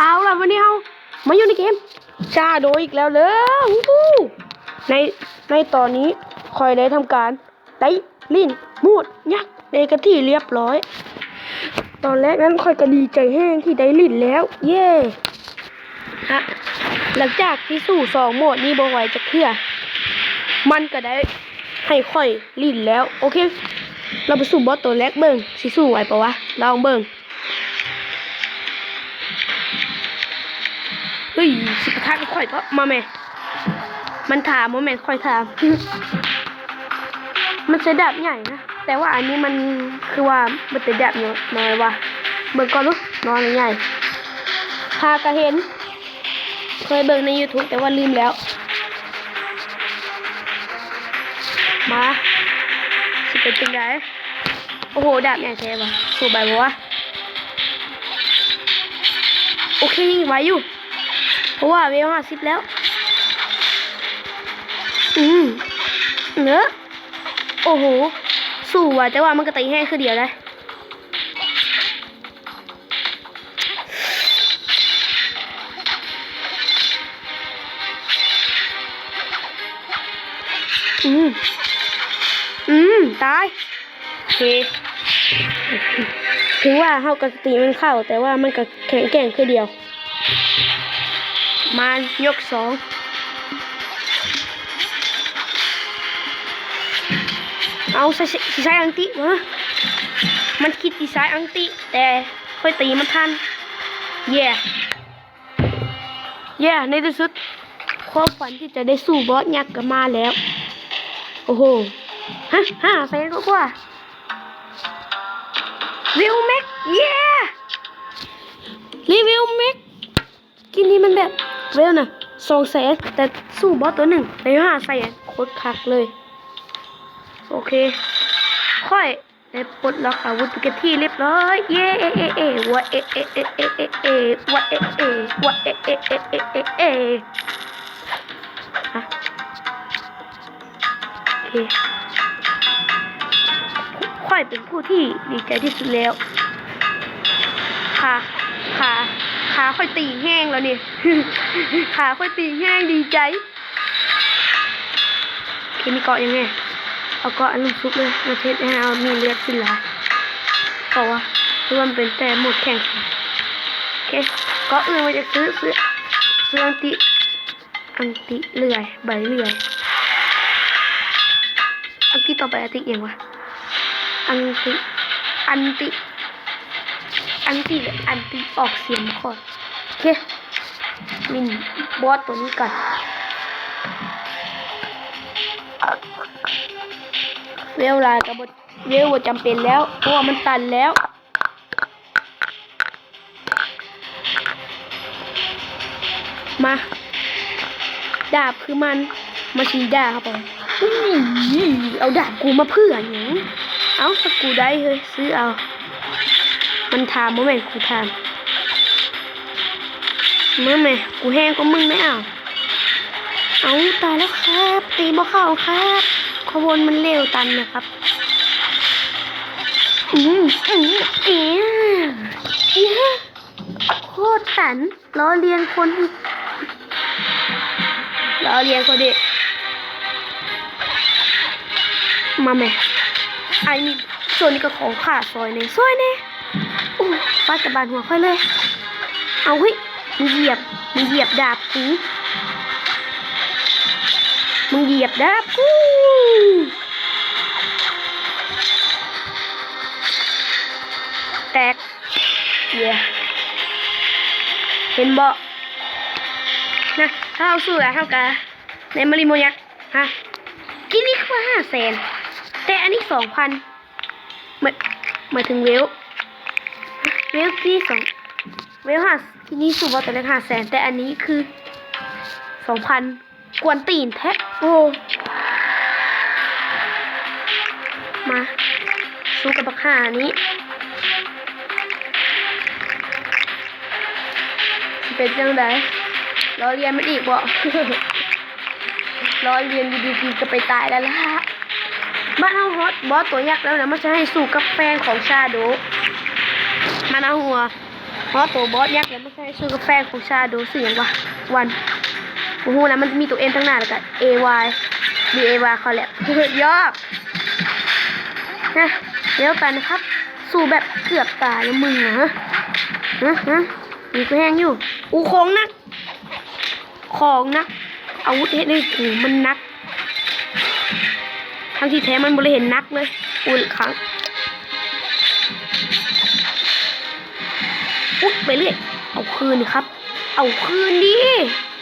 ເອົາລະ ວັນນີ້ເຮົາມາຢູ່ໃນເກມ Shadow ອີກແລ້ວເດີ. ໃນ ໃນຕອນນີ້ຂ້ອຍໄດ້ທຳການໄດ້ຫຼິ້ນໂໝດຍັກເປັນທີ່ລຽບຮ້ອຍ. ຕອນແລກນັ້ນຂ້ອຍກໍດີໃຈແຮງທີ່ໄດ້ຫຼິ້ນແລ້ວ ເຢ້. ຮະ ຫຼັງຈາກທີ່ສູ້ສອງໂໝດນີ້ບໍ່ໄຫວຈັກເທື່ອ ມັນກໍໄດ້ໃຫ້ຂ້ອຍຫຼິ້ນແລ້ວ. ໂອເຄ ເຮົາໄປສູ້ບອສໂຕແລກເບິ່ງ ຊິສູ້ໄຫວປະວະ? ລອງເບິ່ງ. ເຮີ້ຍ ຊິປະທະກັບຂ້ອຍບໍ? ມາແມ. ມັນຖາມ ບໍ່ແມ່ນຂ້ອຍຖາມ. ມັນໃຊ້ດາບໃຫຍ່ນະ ແຕ່ວ່າອັນນີ້ມັນຄືວ່າມັນເປັນດາບນ້ອຍວ່າ. ເບິ່ງກ່ອນດູ ນ້ອຍຫຼືໃຫຍ່. ຫາກະເຫັນ ເຄີຍເບິ່ງໃນ YouTube ແຕ່ວ່າລືມແລ້ວ. ມາ ຊິເປັນຈັ່ງໃດ? ໂອ້ໂຫ ດາບໃຫຍ່ແທ້ວ່າ ສູ້ໄຫວບໍ່ວະ? ໂອເຄ ຍັງໄຫວຢູ່ ເພາະວ່າເວວຫ້າສິບແລ້ວ. ອືມ ເນາະ. ໂອ້ໂຫ ສູ້ວ່າ ແຕ່ວ່າມັນກໍຕີແຮງຄືດຽວໄດ໋. ອືມ ອືມ ຕາຍ. ໂອເຄ ເຖິງວ່າເຮົາກໍສະຕິມັນເຂົ້າ ແຕ່ວ່າມັນກໍແຂງແກ່ງຄືດຽວ. ມາ ຍົກສອງ. ເອົາ ໃຊ້ ຊິໃຊ້ອັນຕິຫວາ? ມັນຄິດຊິໃຊ້ອັນຕິ ແຕ່ຂ້ອຍຕີມັນທັນ. ເຢ້ ເຢ້ ໃນທີ່ສຸດ ຄວາມຝັນທີ່ຈະໄດ້ສູ້ບອສຍັກກໍມາແລ້ວ. ໂອ້ໂຫ ຮະ ຫ້າແສນກວ່າ ວິວແມັກ ເຢ້ ຣີວິວແມັກ. ກິນນີ້ມັນແບບເວວນະ ສອງແສນ ແຕ່ສູ້ບອສໂຕໜຶ່ງໄດ້ຫ້າແສນ ໂຄດຄັກເລີຍ. ໂອເຄ ຂ້ອຍ ໄດ້ປົດລັອກອາວຸດເປັນທີ່ລຽບຮ້ອຍ. ເຢ້ ເອ ເອ ເອ ວະ ເອ ເອ ເອ ເອ ເອ ເອ ວະ ເອ ເອ ວະ ເອ ເອ ເອ ເອ ເອ ເອ ຮະ ໂອເຄ ຂ້ອຍເປັນຜູ້ທີ່ດີໃຈທີ່ສຸດແລ້ວ. ຂາ ຂາ ຂາຂ້ອຍຕີແຮງແລ້ວນີ້ ຂາຂ້ອຍຕີແຮງ ດີໃຈ. ໂອເຄ ມີເກາະຫຍັງແດ່? ເອົາເກາະອັນລຸ່ມສຸກເລີຍ ມັນເຮັດໃຫ້ເຮົາມີເລືອດຂຶ້ນຫຼາຍ. ເກາະຫວາ? ຫຼືວ່າມັນເປັນແຕ່ໂໝດແຂ່ງ? ໂອເຄ ເກາະອື່ນບໍ່ຢາກຊື້ ຊື້ ຊື້ອັນຕິ ອັນຕິເລື່ອຍ ໃບເລື່ອຍ. ອັນຕິຕໍ່ໄປ ອັນຕິຫຍັງຫວາ? ອັນຕິ ອັນຕິ ອັນຕິ ອັນຕິ ອອກສຽງບໍ່ຄ່ອຍ. ໂອເຄ ມິນບອສໂຕນີ້ກ່ອນ. ເວວຫຼາຍກໍບໍ່ ເວວບໍ່ຈຳເປັນແລ້ວ ເພາະວ່າມັນຕັນແລ້ວ. ມາ ດາບຄືມັນ ມາຊີ້ດາບເຂົ້າໄປ. ອຸ້ຍ ເອົາດາບກູມາເພື່ອຫຍັງ? ເອົ້າ ຖ້າກູໄດ້ເຮີ້ຍ ຊື້ເອົາ. ມັນຖາມ ບໍ່ແມ່ນກູຖາມ. ມາແມ ກູແຮງກວ່າມຶງແດ່. ເອົ້າ ເອົ້າ ຕາຍແລ້ວຄັບ ຕີບໍ່ເຂົ້າຄັບ ຂະບວນມັນເຫຼວຕັນນະຄັບ. ອືມ ອືມ ເອີ ໂຄດຕັນ ລໍ້ລຽນຄົນອີກ ລໍ້ລຽນຄົນອີກ. ມາແມ ອ້າຍມິດ ສ່ວນນີ້ກໍຂໍຂ້າຊ່ອຍແດ່ ຊ່ອຍແດ່. ໂອ້ ຟາດກັບບາດຫົວຂ້ອຍເລີຍ. ເອົາ ເຮີ້ຍ ມຶງຢຽບ ມຶງຢຽບດາບກູ ມຶງຢຽບດາບກູ ແຕກ. ເຢ້ ເຫັນບໍ່ນະ ຖ້າເຮົາສູ້ຫຼາຍເຮົາກະໄດ້ມາລີໂມຍັກ. ຮະ ກິນນີ້ຄືວ່າຫ້າແສນ ແຕ່ອັນນີ້ສອງພັນ. ໝາຍ ໝາຍເຖິງເວວ ເວວທີ່ສອງ ເວວຫ້າ ທີ່ນີ້ສູ້ບໍ່ແຕ່ແລກຫ້າແສນ ແຕ່ອັນນີ້ຄືສອງພັນ ກວນຕີນແທ້. ໂອ້ ມາ ສູ້ກັບບັກຫ່ານີ້ ຊິເປັນຈັ່ງໃດ? ລໍ້ລຽນມັນອີກບໍ່? ລໍ້ລຽນຢູ່ດີໆກໍໄປຕາຍແລ້ວລະ. ບ້ານເຮົາຮອດບອສຕົວຍັກແລ້ວນະ ມັນຈະໃຫ້ສູ້ກັບແຟນຂອງຊາໂດ. ມານາຫົວ ຮອດໂຕບອສຍັກແລ້ວ ມາໃສ່ຊື່ກາແຟຂອງຊາໂດ ຊື່ຫຍັງວະ? ວັນ ບໍ່ຮູ້ນະ. ມັນຈະມີໂຕເອັນທາງໜ້າ ແລ້ວກະເອວາຍ ຫຼືເອວາຄອນແລັບ ຍອກນະ. ດຽວກັນນະຄັບ ສູ້ແບບເກືອບຕາຍແລ້ວມຶງນະ. ຮະ ຮະ ຮະ ນີ້ກໍແຮງຢູ່. ອູ ຂອງໜັກ ຂອງໜັກ ອາວຸດເຮັດໃຫ້ກູມັນໜັກ ທັງທີ່ແທ້ມັນບໍ່ໄດ້ເຫັນໜັກເລີຍ. ອຸ້ຍ ຄ້າງ ອຸ້ຍ ໄປເລື້ອຍ. ເອົາຄືນນີ້ຄັບ ເອົາຄືນດີ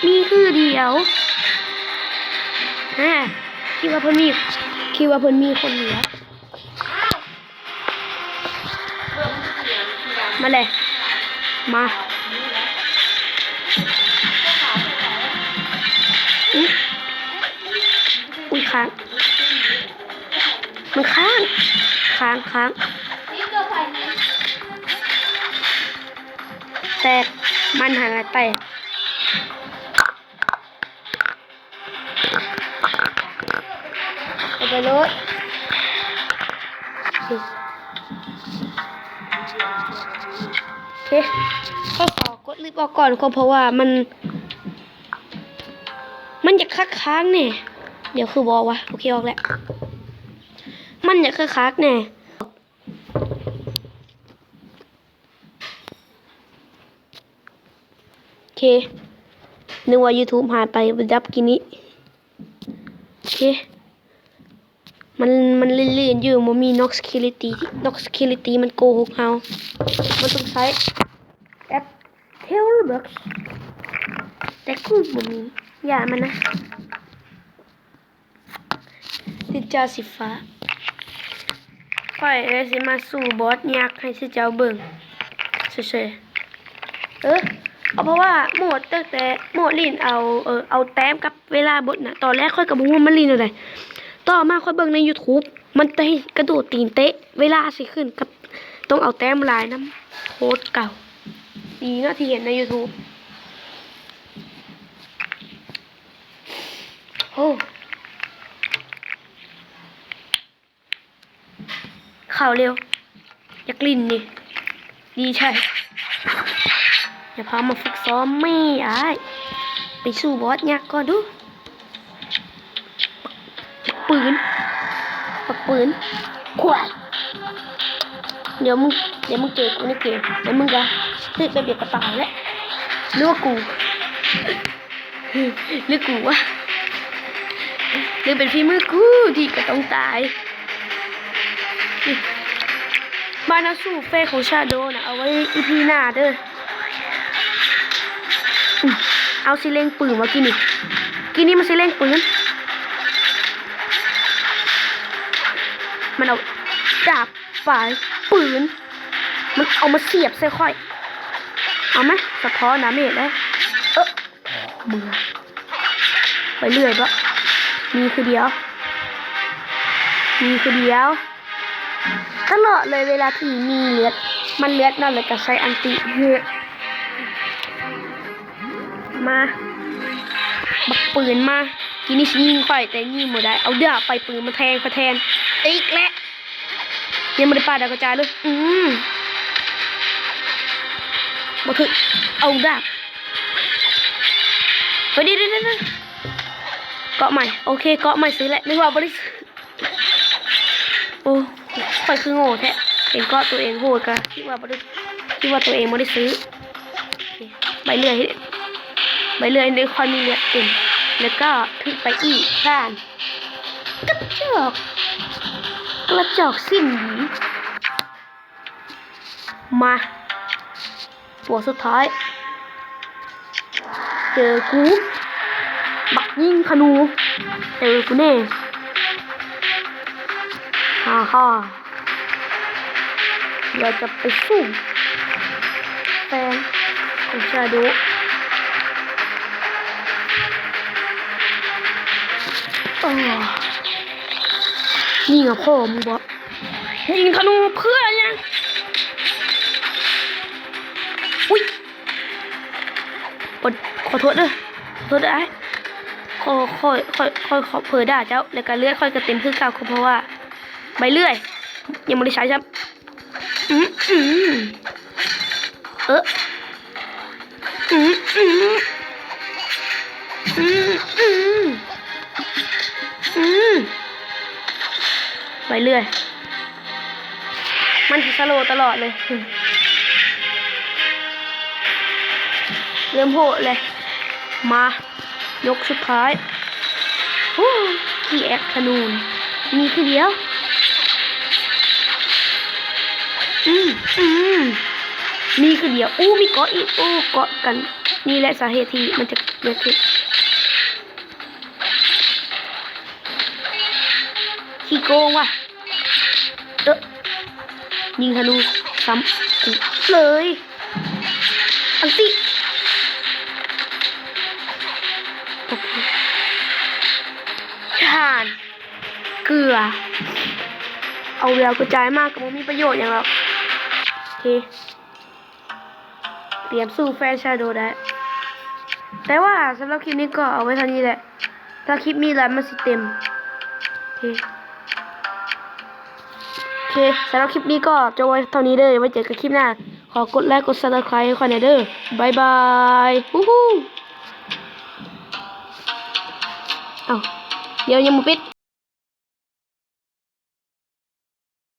ມີຄືດຽວ. ອາ ຄິດວ່າເພິ່ນມີ ຄິດວ່າເພິ່ນມີຄົນເຫຼືອ. ມາເລີຍ ມາ. ອຸ້ຍ ອຸ້ຍ ຄ້າງ ມັນຄ້າງ ຄ້າງ ຄ້າງ ແຕກ ມັນຫັ້ນລະແຕກ. ເອົາໄປໂລດ. ໂອເຄ ຂ້ອຍຂໍກົດລິບອອກກ່ອນ ເພາະວ່າມັນ ມັນຢາກຄັກຄ້າງແດ່. ດຽວຄືບໍ່ອອກວະ? ໂອເຄ ອອກແລ້ວ. ມັນຢາກຄັກໆແດ່. ໂອເຄ ນຶກວ່າຢູທູບຫາຍໄປ ໄປດັບກິນນີ້. ໂອເຄ ມັນ ມັນລື່ນໆຢູ່ ບໍ່ມີ Nox Security Nox Security ມັນໂກຫົກເຮົາ. ມັນຕ້ອງໃຊ້ແອັບ Terrorbox ແຕ່ກູບໍ່ມີ. ຢ່າມັນນະ. ຕິດຈາສີຟ້າ. ຂ້ອຍເລີຍຊິມາສູ້ບອສຍັກໃຫ້ເຈົ້າເບິ່ງເຊີຍໆ. ເອີ ເພາະວ່າໂໝດ ຕັ້ງແຕ່ໂໝດຫຼິ້ນເອົາ ເອີ ເອົາແຕ້ມກັບເວລາບົດນະ ຕອນແລກຂ້ອຍກໍບໍ່ຮູ້ວ່າມັນຫຼິ້ນແນວໃດ. ຕໍ່ມາຂ້ອຍເບິ່ງໃນຢູທູບ ມັນໄດ້ກະໂດດຕີນເຕະ ເວລາຊິຂຶ້ນກັບ ຕ້ອງເອົາແຕ້ມຫຼາຍນຳ. ໂຄດເກົ່າ. ດີເນາະທີ່ເຫັນໃນຢູທູບ. ໂອ້ ເຂົ້າເລັວ ຢາກຫຼິ້ນນີ້ ດີໃຈ. ຢ່າພາມາຝຶກຊ້ອມແມ່ອ້າຍ. ໄປສູ້ບອສຍັກກ່ອນດູ. ປັກປືນ ປັກປືນ ຄວາຍ. ດຽວມຶງ ດຽວມຶງເຈີກູໃນເກມ ແລ້ວມຶງກະຖືກແປັບດຽວກະຕາຍແຫຼະ. ຫຼືວ່າກູ ຫຼືກູວະ? ຫຼືເປັນຝີມືກູທີ່ກະຕ້ອງຕາຍ? ບ້ານເຮົາສູ້ເຟສຂອງຊາໂດນະ ເອົາໄວ້ອີພີໜ້າເດີ. ອືມ ເອົາຊິເລັງປືນວ່າກີ້ນີ້ ກີ້ນີ້ມັນຊິເລັງປືນ ມັນເອົາດາບປາຍປືນ ມັນເອົາມາສຽບໃສ່ຂ້ອຍ. ເອົາມາ ສະທ້ອນດາເມດເດ້. ເອີ ເມືອ ໄປເລື້ອຍບໍ? ມີຄືດຽວ ມີຄືດຽວ. ຕະຫຼອດເລີຍ ເວລາທີ່ມີເລືອດ ມັນເລືອດໜ້ອຍ ແລ້ວກະໃຊ້ອັນຕິ. ມາ ບັກປືນມາ ກີ້ນີ້ຊິຍິງຂ້ອຍ ແຕ່ຍິງບໍ່ໄດ້ ເອົາດາບໄປ ປືນມາແທງຂ້ອຍແທນອີກແຫຼະ. ຍັງບໍ່ໄດ້ປາດດາວກະຈາຍເລີຍ. ອືມ ບໍ່ຖືກ ເອົາດາບ. ເຮີ້ຍ ດຽວໆ ເກາະໃໝ່ ໂອເຄ ເກາະໃໝ່ຊື້ແຫຼະ ນຶກວ່າບໍ່ໄດ້ຊື້. ໂອ້ ຂ້ອຍຄືໂງ່ແທ້ ເຫັນເກາະໂຕເອງໂຫດກະຄິດວ່າບໍ່ໄດ້ ຄິດວ່າໂຕເອງບໍ່ໄດ້ຊື້. ໄປເລື້ອຍ ໄປເລື້ອຍ ໄດ້ຄ່ອຍມີເລືອດເຕັມ ແລ້ວກໍຖືກໄປອີກທ່ານ. ກະຈອກ ກະຈອກສິ້ນດີ. ມາ ຕົວສຸດທ້າຍ ເຈີກູ ບັກຍິງທະນູ ເຈີກູແນ່. ຮາຮາ ດຽວຈະໄປສູ້ແຟນຂອງຊາໂດ. ເອີ ຍິງຫາພໍ່ມຶງບໍ? ຍິງທະນູເພື່ອຫຍັງ? ອຸ້ຍ ຂໍ ຂໍໂທດເດີ ຂໍໂທດເດີອ້າຍ. ຂໍ ຂໍ ຂໍ ຂໍ ຂໍເຜີດ່າເຈົ້າ ແລ້ວກະເລືອດຂ້ອຍກະເຕັມຄືເກົ່າ ກໍເພາະວ່າໃບເລື່ອຍຍັງບໍ່ໄດ້ໃຊ້ຊ້ຳ. ອືມ ອືມ ເອີ ອືມ ອືມ ອືມ ອືມ ອືມ ໄປເລື້ອຍ. ມັນຊິສະໂລຕະຫຼອດເລີຍ. ເລີ່ມໂຫດເລີຍ. ມາ ຍົກສຸດທ້າຍ. ໂອ້ ຂີ້ແອກທະນູນ ມີຄືດຽວ. ອືມ ອືມ ມີຄືດຽວ. ໂອ້ ມີເກາະອີກ. ໂອ້ ເກາະກັນ. ນີ້ແຫຼະສາເຫດທີ່ມັນຈະເກີດຂຶ້ນ. ຂີ້ໂກງວ່ະ. ເອີ ຍິງທະນູຊ້ຳກູເລີຍ. ອັນຕິ ໂອເຄ ທ່ານ ເກືອ ເອົາແວວກະຈາຍມາກະບໍ່ມີປະໂຫຍດຫຍັງດອກ. ໂອເຄ ຕຽມສູ້ແຟນຊາໂດໄດ້. ແຕ່ວ່າສຳລັບຄລິບນີ້ກໍເອົາໄວ້ເທົ່ານີ້ແຫຼະ. ຖ້າຄລິບມີຫຼາຍມັນຊິເຕັມ. ໂອເຄ ໂອເຄ ສຳລັບຄລິບນີ້ກໍຈົບໄວ້ເທົ່ານີ້ເດີ. ໄວ້ເຈີກັນຄລິບໜ້າ. ຂໍກົດໄລກົດຊັບສະໄຄຣບ໌ໃຫ້ຂ້ອຍແດ່ເດີ. ບາຍບາຍ. ວູ້ ເອົ້າ ດຽວຍັງບໍ່ປິດ.